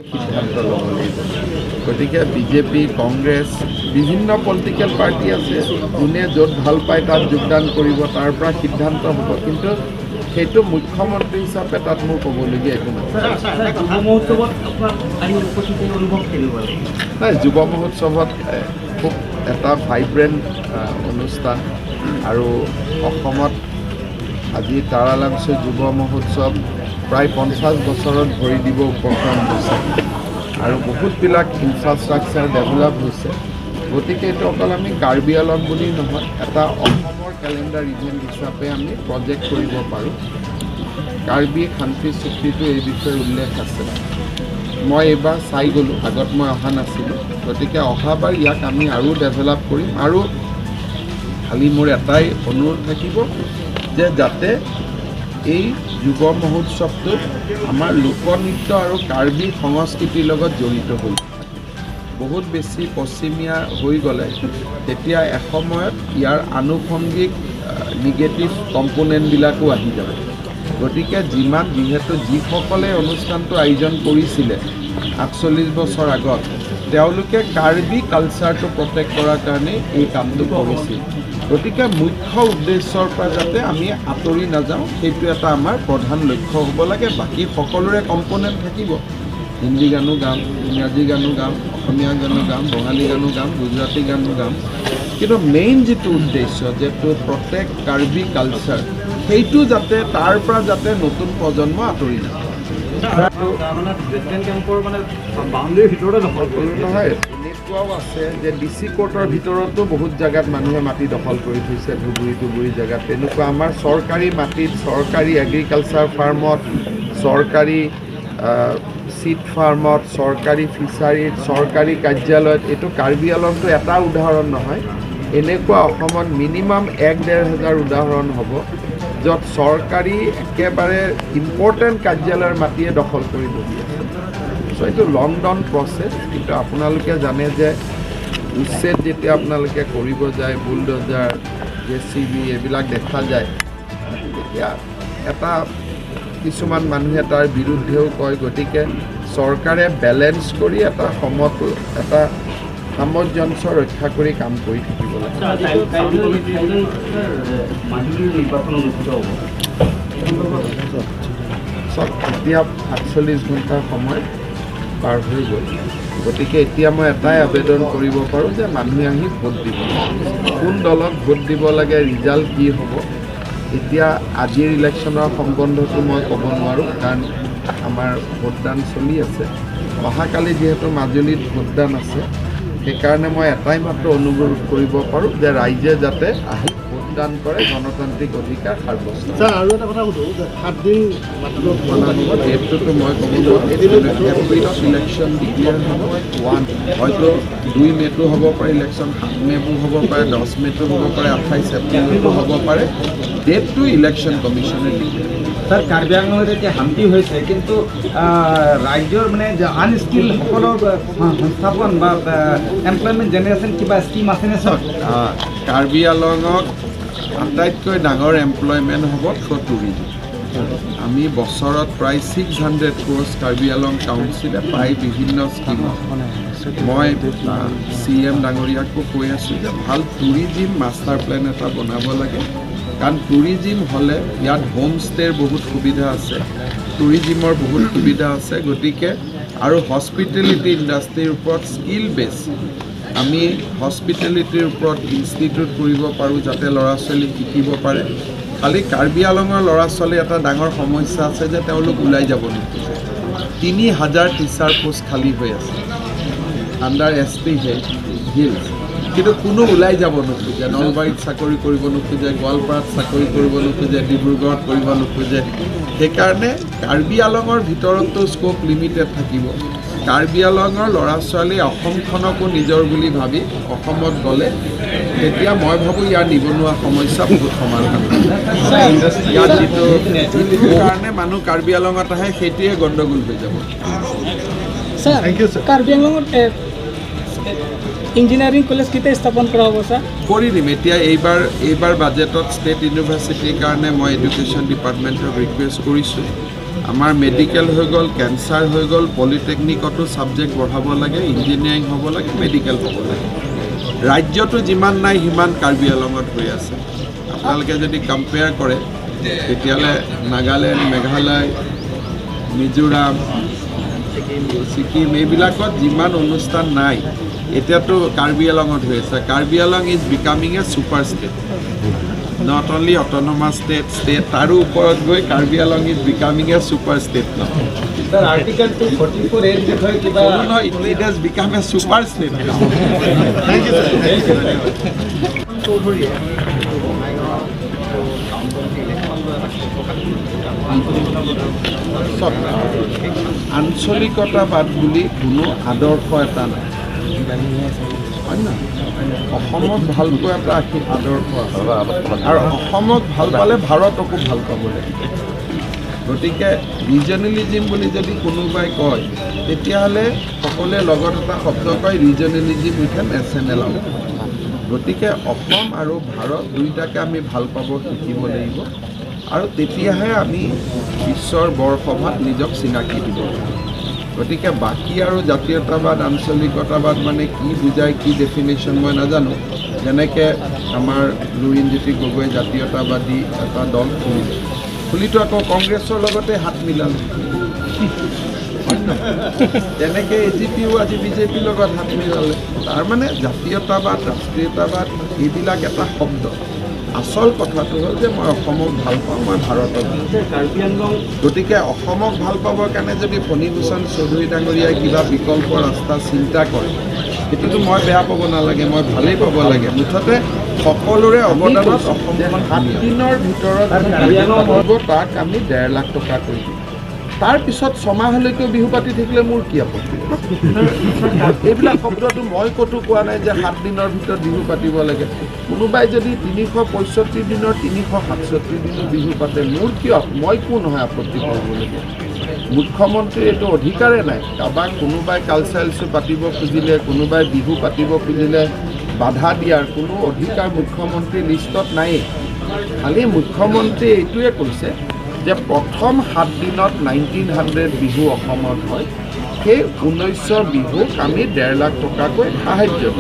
সিদ্ধান্ত ল'ব লাগিব। গতিকে বিজেপি, কংগ্ৰেছ, বিভিন্ন পলিটিকেল পাৰ্টি আছে। যোনে য'ত ভাল পায় তাত যোগদান কৰিব, তাৰ পৰা সিদ্ধান্ত হ'ব। কিন্তু সেইটো মুখ্যমন্ত্ৰী হিচাপে তাত মোৰ ক'বলগীয়া একো নাই। যুৱ মহোৎসৱত আপোনাৰ আহি উপস্থিতি অনুভৱ কেনেকুৱা লাগে? নাই, যুৱ মহোৎসৱত খুব এটা ভাইব্ৰেণ্ট অনুষ্ঠান আৰু অসমত আজি তাৰালাংচু যুৱ মহোৎসৱ প্ৰায় 50 বছৰত ভৰি দিব উপক্ৰম হৈছে আৰু বহুতবিলাক ইনফ্ৰাষ্ট্ৰাকচাৰ ডেভেলপ হৈছে। গতিকে এইটো অকল আমি কাৰ্বি আলং বুলি নহয়, এটা অসমৰ কেলেণ্ডাৰ ইভেণ্ট হিচাপে আমি প্ৰজেক্ট কৰিব পাৰোঁ। কাৰ্বি শান্তি চুক্তিটো এই বিষয়ে উল্লেখ আছে। মই এইবাৰ চাই গ'লোঁ, আগত মই অহা নাছিলোঁ। গতিকে অহাবাৰ ইয়াক আমি আৰু ডেভেলপ কৰিম আৰু খালি মোৰ এটাই অনুৰোধ থাকিব যে যাতে এই যুৱ মহোৎসৱটোত আমাৰ লোকনৃত্য আৰু কাৰ্বি সংস্কৃতিৰ লগত জড়িত হৈ থাকে। বহুত বেছি পশ্চিমীয়া হৈ গ'লে তেতিয়া এসময়ত ইয়াৰ আনুষংগিক নিগেটিভ কম্পনেণ্টবিলাকো আহি যাব। গতিকে যিমান যিহেতু যিসকলে অনুষ্ঠানটো আয়োজন কৰিছিলে 48 বছৰ আগত, তেওঁলোকে কাৰ্বি কালচাৰটো প্ৰটেক্ট কৰাৰ কাৰণে এই কামটো কৰিছিল। গতিকে মুখ্য উদ্দেশ্যৰ পৰা যাতে আমি আঁতৰি নাযাওঁ, সেইটো এটা আমাৰ প্ৰধান লক্ষ্য হ'ব লাগে। বাকী সকলোৰে কম্পনেণ্ট থাকিব। হিন্দী গানো গাম, ইংৰাজী গানো গাম, অসমীয়া গানো গাম, বঙালী গানো গাম, গুজৰাটী গানো গাম। কিন্তু মেইন যিটো উদ্দেশ্য যে টু প্ৰটেক্ট কাৰ্বি কালচাৰ, সেইটো যাতে তাৰ পৰা যাতে নতুন প্ৰজন্ম আঁতৰি নাযায়। মানে প্ৰেচিডেণ্ট কেম্পৰ মানে বাউণ্ডেৰীৰ ভিতৰতে দখল কৰিছে। নহয়, এনেকুৱাও আছে যে ডি চি কোৰ্টৰ ভিতৰতো বহুত জেগাত মানুহে মাটি দখল কৰি থৈছে, ধুবুৰী টুবুৰী জেগাত। তেনেকুৱা আমাৰ চৰকাৰী মাটিত, চৰকাৰী এগ্ৰিকালচাৰ ফাৰ্মত, চৰকাৰী চিড ফাৰ্মত, চৰকাৰী ফিচাৰীত, চৰকাৰী কাৰ্যালয়ত। এইটো কাৰ্বি আলংটো এটা উদাহৰণ নহয়, এনেকুৱা অসমত মিনিমাম 1-1.5 হাজাৰ উদাহৰণ হ'ব য'ত চৰকাৰী একেবাৰে ইম্পৰ্টেণ্ট কাৰ্যালয়ৰ মাটিয়ে দখল কৰি বহি আছে। চ' এইটো লং ৰান প্ৰচেছ। কিন্তু আপোনালোকে জানে যে উচ্ছেদ যেতিয়া আপোনালোকে কৰিব যায়, বুলডজাৰ, জেচিবি এইবিলাক দেখা যায়, তেতিয়া এটা কিছুমান মানুহে তাৰ বিৰুদ্ধেও কয়। গতিকে চৰকাৰে বেলেঞ্চ কৰি এটা সমতুল, এটা সামঞ্জস্য ৰক্ষা কৰি কাম কৰি থাকিব লাগে। কাইলৈ মাজুলীৰ নিৰ্বাচন অনুষ্ঠিত হ'ব। চাওক, এতিয়া 48 ঘণ্টাৰ সময় পাৰ হৈ গ'ল। গতিকে এতিয়া মই এটাই আবেদন কৰিব পাৰোঁ যে মানুহে আহি ভোট দিব। কোন দলক ভোট দিব লাগে, ৰিজাল্ট কি হ'ব, এতিয়া আজিৰ ইলেকশ্যনৰ সম্বন্ধটো মই ক'ব নোৱাৰোঁ, কাৰণ আমাৰ ভোটদান চলি আছে। অহাকালি যিহেতু মাজুলীত ভোটদান আছে, সেইকাৰণে মই এটাই মাত্ৰ অনুৰোধ কৰিব পাৰোঁ যে ৰাইজে যাতে আহি ভোটদান কৰে, গণতান্ত্ৰিক অধিকাৰ সাব্যস্ত কৰে। ছাৰ, আৰু এটা কথা সুধোঁ যে 7 দিন মাত্ৰ। ডেটটোতো মই ক'ব নোৱাৰোঁ। এপ্ৰিলত ইলেকশ্যন ডিক্লেয়াৰ হ'ব। ওৱান হয়তো 2 মে'টো হ'ব পাৰে ইলেকশ্যন, 7 মে'টো হ'ব পাৰে, 10 মে'টো হ'ব পাৰে, 28 এপ্ৰিলতো হ'ব পাৰে। ডেটটো ইলেকশ্যন কমিশ্যনে ডিক্লেয়াৰ। ছাৰ, কাৰ্বি আংলঙত এতিয়া শান্তি হৈছে, কিন্তু ৰাজ্যৰ মানে আনস্কিল সকলৰ সংস্থাপন বা এমপ্লয়মেণ্ট জেনেৰেশ্যন কিবা স্কিম আছেনে ছাৰ? কাৰ্বি আলঙত আটাইতকৈ ডাঙৰ এমপ্লয়মেণ্ট হ'ব থ্ৰু টুৰিজিম। আমি বছৰত প্ৰায় 600 ক্ৰ'ৰ্ছ কাৰ্বি আলং কাউন্সিলে পায় বিভিন্ন স্কীমত। মই চি এম ডাঙৰীয়াকো কৈ আছোঁ যে ভাল টুৰিজিম মাষ্টাৰ প্লেন এটা বনাব লাগে, কাৰণ টুৰিজিম হ'লে ইয়াত হোমষ্টেৰ বহুত সুবিধা আছে, টুৰিজিমৰ বহুত সুবিধা আছে। গতিকে আৰু হস্পিটেলিটি ইণ্ডাষ্ট্ৰীৰ ওপৰত স্কিল বেছ আমি হস্পিটেলিটিৰ ওপৰত ইনষ্টিটিউট কৰিব পাৰোঁ, যাতে ল'ৰা ছোৱালী শিকিব পাৰে। খালি কাৰ্বি আলঙৰ ল'ৰা ছোৱালীৰ এটা ডাঙৰ সমস্যা আছে যে তেওঁলোক ওলাই যাব নোখোজে। 3000 টিচাৰ পোষ্ট খালী হৈ আছে আণ্ডাৰ এছ টি হিলছ, কিন্তু কোনো ওলাই যাব নোখোজে। নলবাৰীত চাকৰি কৰিব নোখোজে, গোৱালপাৰাত চাকৰি কৰিব নোখোজে, ডিব্ৰুগড়ত কৰিব নোখোজে। সেইকাৰণে কাৰ্বি আলঙৰ ভিতৰততো স্ক'প লিমিটেড থাকিব। কাৰ্বি আলঙৰ ল'ৰা ছোৱালী অসমখনকো নিজৰ বুলি ভাবি অসমত গ'লে তেতিয়া মই ভাবোঁ ইয়াৰ নিবনুৱা সমস্যা বহুত সমাধান হ'ব। ইয়াত যিটো যিটোৰ কাৰণে মানুহ কাৰ্বি আলঙত আহে, সেইটোৱে গণ্ডগোল হৈ যাব। Sir. Thank you, sir. Karbi আংলঙত ইঞ্জিনিয়াৰিং কলেজ কেতিয়া স্থাপন কৰা হ'ব, ছাৰ? কৰি দিম। এতিয়া এইবাৰ বাজেটত ষ্টেট ইউনিভাৰ্চিটিৰ কাৰণে মই এডুকেশ্যন ডিপাৰ্টমেণ্টক ৰিকুৱেষ্ট কৰিছোঁ। আমাৰ মেডিকেল হৈ গ'ল, কেঞ্চাৰ হৈ গ'ল, পলিটেকনিকতো ছাবজেক্ট বঢ়াব লাগে, ইঞ্জিনিয়াৰিং হ'ব লাগে, মেডিকেল হ'ব লাগে। ৰাজ্যতো যিমান নাই সিমান কাৰ্বি আলঙত হৈ আছে। আপোনালোকে যদি কম্পেয়াৰ কৰে, তেতিয়াহ'লে নাগালেণ্ড, মেঘালয়, মিজোৰাম, ছিকিম এইবিলাকত যিমান অনুষ্ঠান নাই, এতিয়াতো কাৰ্বি আলঙত হৈ আছে। Karbi Anglong is becoming a super state, not only autonomous state, তাৰো ওপৰত গৈ Karbi Anglong is becoming a super state ন। স্যাৰ, আৰ্টিকেল 244 এৰ বিষয়ে কিবা? নহয়, it has become a super state. Thank you, sir. চৌধুৰীয়ে বঙাইগাঁও টাউন ইলেকশ্যন লৈ এটা প্ৰকাশ কৰিছে আঞ্চলিকতাবাদৰ। চাওক, আঞ্চলিকতাবাদ বুলি কোনো আদৰ্শ এটা নাই, হয় নহয়? অসমক ভাল পোৱা এটা আদৰ্শ আছে আৰু অসমক ভাল পালে ভাৰতকো ভাল পাব লাগিব। গতিকে ৰিজনেলিজিম বুলি যদি কোনোবাই কয়, তেতিয়াহ'লে সকলোৱে লগত এটা শব্দ কয়, regionalism with a national out. গতিকে অসম আৰু ভাৰত দুয়োটাকে আমি ভাল পাব শিকিব লাগিব আৰু তেতিয়াহে আমি বিশ্বৰ বৰসভাত নিজক চিনাকি দিব পাৰিম। গতিকে বাকী আৰু জাতীয়তাবাদ, আঞ্চলিকতাবাদ মানে কি বুজায়, কি ডেফিনেশ্যন মই নাজানো। যেনেকৈ আমাৰ লুৰিণজ্যোতি গগৈ জাতীয়তাবাদী এটা দল খুলিলে, খুলিতো আকৌ কংগ্ৰেছৰ লগতে হাত মিলালে, হয় নহয়? তেনেকৈ এজিপিও আজি বিজেপিৰ লগত হাত মিলালে। তাৰমানে জাতীয়তাবাদ, ৰাষ্ট্ৰীয়তাবাদ এইবিলাক এটা শব্দ। আচল কথাটো হ'ল যে মই অসমক ভাল পাওঁ, মই ভাৰতক ভাল পাওঁ। কাৰ্বি আংলং গতিকে অসমক ভাল পাবৰ কাৰণে যদি ফণীভূষণ চৌধুৰী ডাঙৰীয়াই কিবা বিকল্প ৰাস্তা চিন্তা কৰে, সেইটোতো মই বেয়া পাব নালাগে, মই ভালেই পাব লাগে। মুঠতে সকলোৰে অৱদানত অসমখন 7 দিনৰ ভিতৰত হ'ব, তাক আমি 1.5 লাখ টকা কৰি দিম। তাৰপিছত ছমাহলৈকেও বিহু পাতি থাকিলে মোৰ কি আপত্তি? এইবিলাক শব্দটো মই ক'তো কোৱা নাই যে 7 দিনৰ ভিতৰত বিহু পাতিব লাগে। কোনোবাই যদি 365 দিনৰ 367 দিনো বিহু পাতে, মোৰ কিয়, মই কোন হয় আপত্তি কৰিবলগীয়া? মুখ্যমন্ত্ৰীৰ এইটো অধিকাৰে নাই। কাৰোবাক কোনোবাই কালচাৰেল শ্ব' পাতিব খুজিলে, কোনোবাই বিহু পাতিব খুজিলে বাধা দিয়াৰ কোনো অধিকাৰ মুখ্যমন্ত্ৰীৰ লিষ্টত নায়েই। খালি মুখ্যমন্ত্ৰীয়ে এইটোৱে কৈছে যে প্ৰথম 7 দিনত 1900 বিহু অসমত হয়, সেই 19 বিহুক আমি 1.5 লাখ টকাকৈ সাহাৰ্য দিম।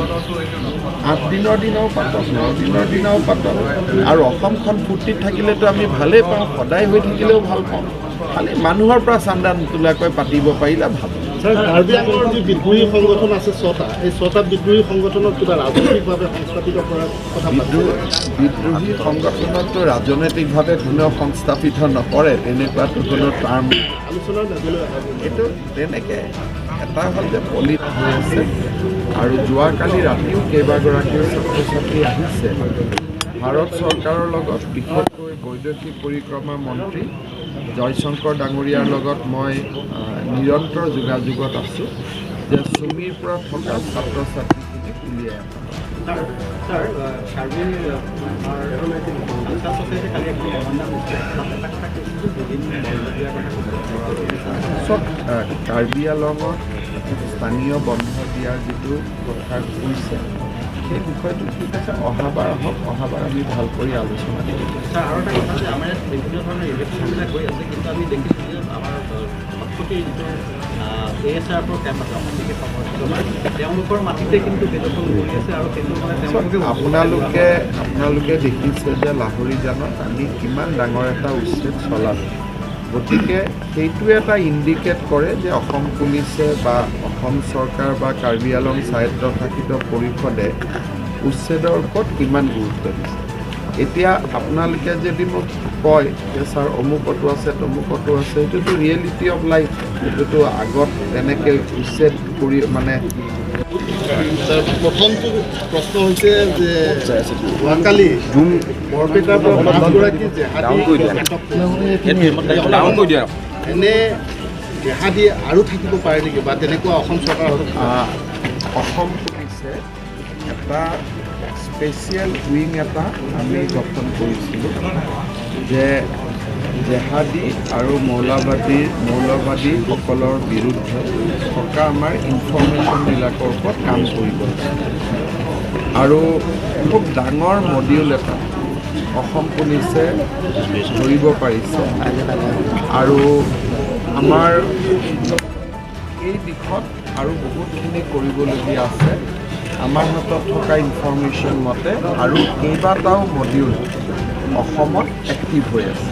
8 দিনৰ দিনাও পাতক, 9 দিনৰ দিনাও পাতক। আৰু অসমখন ফূৰ্তিত থাকিলেতো আমি ভালেই পাওঁ, সদায় হৈ থাকিলেও ভাল পাওঁ। খালি মানুহৰ পৰা চান্দা নোতোলাকৈ পাতিব পাৰিলে ভাল। ছাৰ, কাৰ্বি আংলঙৰ যি বিদ্ৰোহী সংগঠন আছে ছটা, এই ছটা বিদ্ৰোহী সংগঠনক কিবা ৰাজনৈতিকভাৱে সংস্থাপিত কৰাৰ কথা বিদ্ৰোহী সংগঠনততো ৰাজনৈতিকভাৱে কোনেও সংস্থাপিত নকৰে, তেনেকুৱাতো কোনো টাৰ্ম আলোচনাৰ মাজলৈ অহা এইটো তেনেকৈ এটা হ'ল যে পলিট হৈ আছে আৰু যোৱাকালি ৰাতিও কেইবাগৰাকীও ছাত্ৰ ছাত্ৰী আহিছে। ভাৰত চৰকাৰৰ লগত, বিশেষকৈ বৈদেশিক পৰিক্ৰমা মন্ত্ৰী জয়শংকৰ ডাঙৰীয়াৰ লগত মই নিৰন্তৰ যোগাযোগত আছোঁ যে চুমিৰ পৰা থকা ছাত্ৰ ছাত্ৰীখিনিক উলিয়াই অনা। ছাৰ ছাৰ কাৰ্বি আমাৰ কালচাৰ ছ'চাইটি কালি এখন মেমৰেণ্ডাম দিছিলে, তাত এটা কথা কৈছে যে দুদিন বন্ধ দিয়াৰ কথা কৈছে। চাওক, কাৰ্বি আলঙত স্থানীয় বন্ধ দিয়াৰ যিটো কথা কৈছে, সেই বিষয়টো ঠিক আছে, অহাবাৰ হওক, অহাবাৰ আমি ভাল কৰি আলোচনা কৰিম। ছাৰ, আৰু এটা কথা যে আমাৰ ইয়াত বিভিন্ন ধৰণৰ ইলেকশ্যনবিলাক হৈ আছে, কিন্তু আমি দেখিছোঁ যে আমাৰ খটখটিৰ যিটো এ এছ আৰ এফৰ কেম্প আছে, অসম বিশেষ সংৰক্ষিত, তেওঁলোকৰ মাটিতে কিন্তু বেদখল কৰি আছে আৰু সেইটো মানে তেওঁলোকে আপোনালোকে দেখিছে যে লাহৰিজানত আমি কিমান ডাঙৰ এটা উচ্ছেদ চলালোঁ। গতিকে সেইটোৱে এটা ইণ্ডিকেট কৰে যে অসম পুলিচে বা অসম চৰকাৰ বা কাৰ্বি আলং স্বায়ত্তশাসিত পৰিষদে উচ্ছেদৰ ওপৰত কিমান গুৰুত্ব দিছে। এতিয়া আপোনালোকে যদি মোক কয় যে ছাৰ, অমুকতো আছে, তমুকতো আছে, সেইটোতো ৰিয়েলিটি অফ লাইফ। সেইটোতো আগত তেনেকৈ উচ্ছেদ কৰি মানে ছাৰ, প্ৰথমটো প্ৰশ্ন হৈছে যে যোৱাকালি বৰপেটাৰ পৰা পাঁচগৰাকী জেহাদী আটক কৰিছে। এনে জেহাদী আৰু থাকিব পাৰে নেকি বা তেনেকুৱা অসম চৰকাৰৰ হাতত অসম পুলিচে এটা স্পেচিয়েল উইং এটা আমি গঠন কৰিছিলোঁ যে জেহাদী আৰু মৌলবাদীসকলৰ বিৰুদ্ধে থকা আমাৰ ইনফৰ্মেশ্যনবিলাকৰ ওপৰত কাম কৰিব আৰু খুব ডাঙৰ মডিউল এটা অসম পুলিচে ধৰিব পাৰিছে আৰু আমাৰ এই দিশত আৰু বহুতখিনি কৰিবলগীয়া আছে। আমাৰ হাতত থকা ইনফৰ্মেশ্যন মতে আৰু কেইবাটাও মডিউল অসমত এক্টিভ হৈ আছে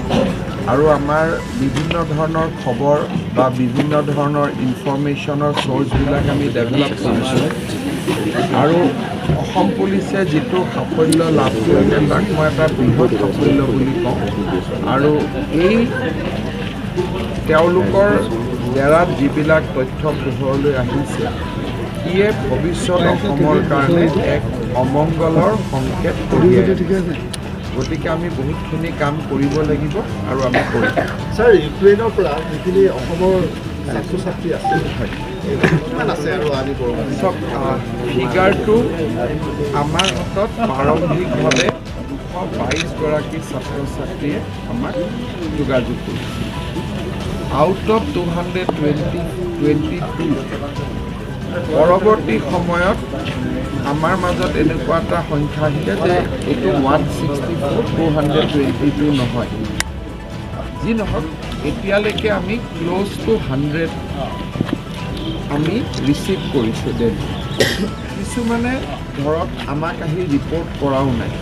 আৰু আমাৰ বিভিন্ন ধৰণৰ খবৰ বা বিভিন্ন ধৰণৰ ইনফৰ্মেশ্যনৰ চ'ৰ্চবিলাক আমি ডেভেলপ কৰিছোঁ আৰু অসম পুলিচে যিটো সাফল্য লাভ কৰিলে, তাক মই এটা বৃহৎ সাফল্য বুলি কওঁ। আৰু এই তেওঁলোকৰ জেৰাত যিবিলাক তথ্য পোহৰলৈ আহিছে, ইয়ে ভৱিষ্যত অসমৰ কাৰণে এক অমংগলৰ সংকেত কঢ়িয়াই আনিছে। গতিকে আমি বহুতখিনি কাম কৰিব লাগিব আৰু আমি কৰিম। ছাৰ, ইউক্ৰেইনৰ পৰা যিখিনি অসমৰ ছাত্ৰ ছাত্ৰী আছে, কিমান আছে আৰু আনিব? চব ফিগাৰটো আমাৰ হাতত প্ৰাৰম্ভিকভাৱে 222গৰাকী ছাত্ৰ ছাত্ৰীয়ে আমাক যোগাযোগ কৰিছে out of 222। পৰৱৰ্তী সময়ত আমাৰ মাজত এনেকুৱা এটা সংখ্যা আহিলে যে এইটো 164, 222 নহয়। যি নহওক, এতিয়ালৈকে আমি ক্ল'জ টু 100 আমি ৰিচিভ কৰিছোঁ দেলহি। কিছুমানে ধৰক আমাক আহি ৰিপৰ্ট কৰাও নাই,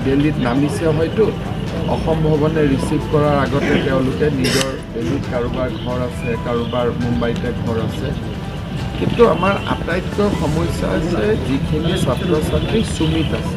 দিল্লীত নামিছে, হয়তো অসম ভৱনে ৰিচিভ কৰাৰ আগতে তেওঁলোকে নিজৰ দিল্লীত কাৰোবাৰ ঘৰ আছে, কাৰোবাৰ মুম্বাইতে ঘৰ আছে। কিন্তু আমাৰ আটাইতকৈ সমস্যা হৈছে যিখিনি ছাত্ৰ ছাত্ৰী চুমিত আছে।